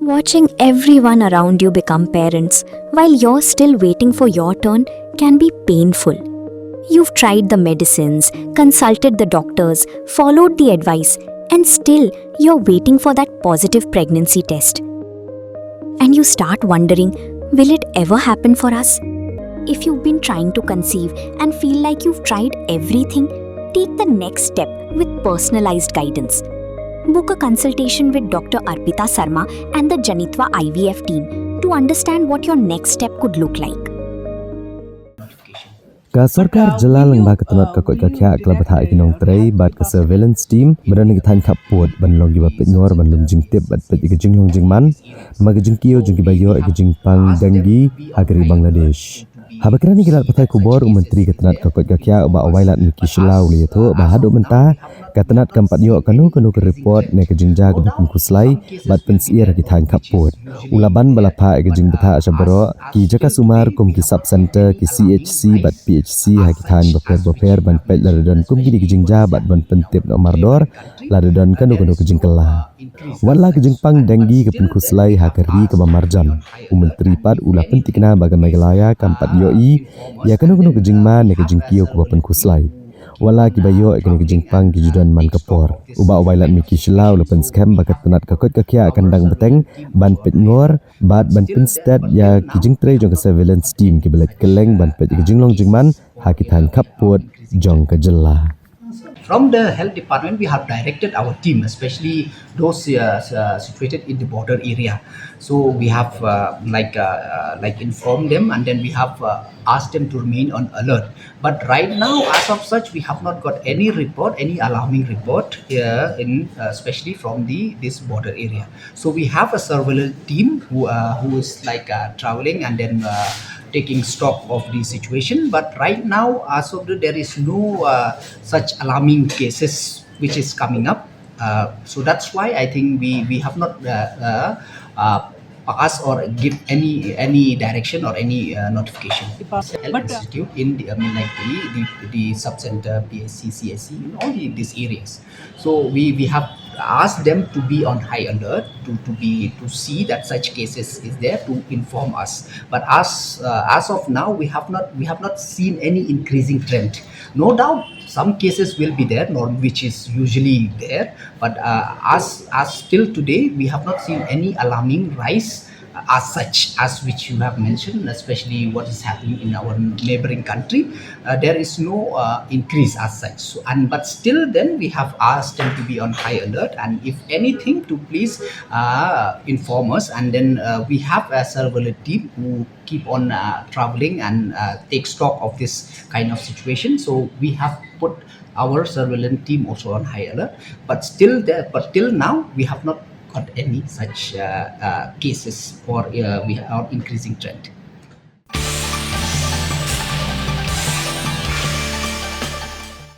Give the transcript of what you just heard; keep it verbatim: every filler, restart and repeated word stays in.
Watching everyone around you become parents while you're still waiting for your turn can be painful. You've tried the medicines, consulted the doctors, followed the advice, and still you're waiting for that positive pregnancy test. And you start wondering, will it ever happen for us? If you've been trying to conceive and feel like you've tried everything, take the next step with personalized guidance. Book a consultation with Doctor Arpita Sarma and the Janitva I V F team to understand what your next step could look like. Ka sorkar jylla lyngba ka tnat ka koit ka khiah ka la bthah ïa ki nongtrei bad ka surveillance team ba don ha ki thaiñ khappud ban long kiba peit ngor ban lum jingtip bad peit ïa ka jinglong jingman namar ka jingkiew jong kiba ïoh ïa ka jingpang dengue ha ka ri Bangladesh. Haba kren ïa ki lad pathai khubor u Myntri ka tnat ka koit ka khiah u Bah Wailadmiki Shylla u la ïathuh ba haduh mynta ka tnat kam pat ïoh kano kano ka report ne ka jingjia kaba pynkhuslai bad pynsyier ha ki thaiñ khappud. U la ban ba la phah ïa ka jingbthah sha baroh ki jaka sumar kum ki sub center, ki C H C bad P H C ha ki thaiñ bapher bapher ban peit lada don kum kine ki jingjia bad ban pyntip noh mardor lada don kano kano ka jingkylla. Wat la ka jingpang dengue ka pynkhuslai ha ka ri kaba marjan, u Myntri pat u la pynthikna ba ka Meghalaya kam pat ïohi ïa kano kano ka jingma ne ka jingkiew kaba pynkhuslai. Wat la kiba ïoh ïa kane ka jingpang ki ju don man ka por. U Bah Wailadmiki Shylla u la pynskhem ba ka tnat ka koit ka khiah kan dang bteng ban peit ngor bad ban pynsted ïa ki jingtrei jong ka surveillance team kiba leit kylleng ban peit ïa ka jinglong jingman ha ki thaiñ khappud jong ka jylla. From the health department, we have directed our team, especially those uh, s- uh, situated in the border area. So we have uh, like uh, uh, like informed them, and then we have uh, asked them to remain on alert. But right now, as of such, we have not got any report, any alarming report here in uh, especially from the this border area. So we have a surveillance team who uh, who is like uh, traveling and then uh, taking stock of the situation. But right now, as of the, there is no uh, such alarming cases which is coming up. Uh, so that's why I think we we have not uh, uh, uh, pass or give any any direction or any uh, notification. Health But, uh, institute in the, I mean, like the the, the sub center, P S C, C S C, in all the, these areas. So we we have asked them to be on high alert to to be to see that such cases is there to inform us. But as uh, as of now, we have not we have not seen any increasing trend. No doubt, some cases will be there, norm which is usually there. But uh, as as till today, we have not seen any alarming rise uh, as such as which you have mentioned, especially what is happening in our neighboring country. Uh, there is no uh, increase as such. So, and but still, then we have asked them to be on high alert, and if anything, to please uh, inform us. And then uh, we have a surveillance team who keep on uh, traveling and uh, take stock of this kind of situation. So we have put our surveillance team also on high alert. But still, there, but till now, we have not got any such uh, uh, cases or uh, we are increasing trend.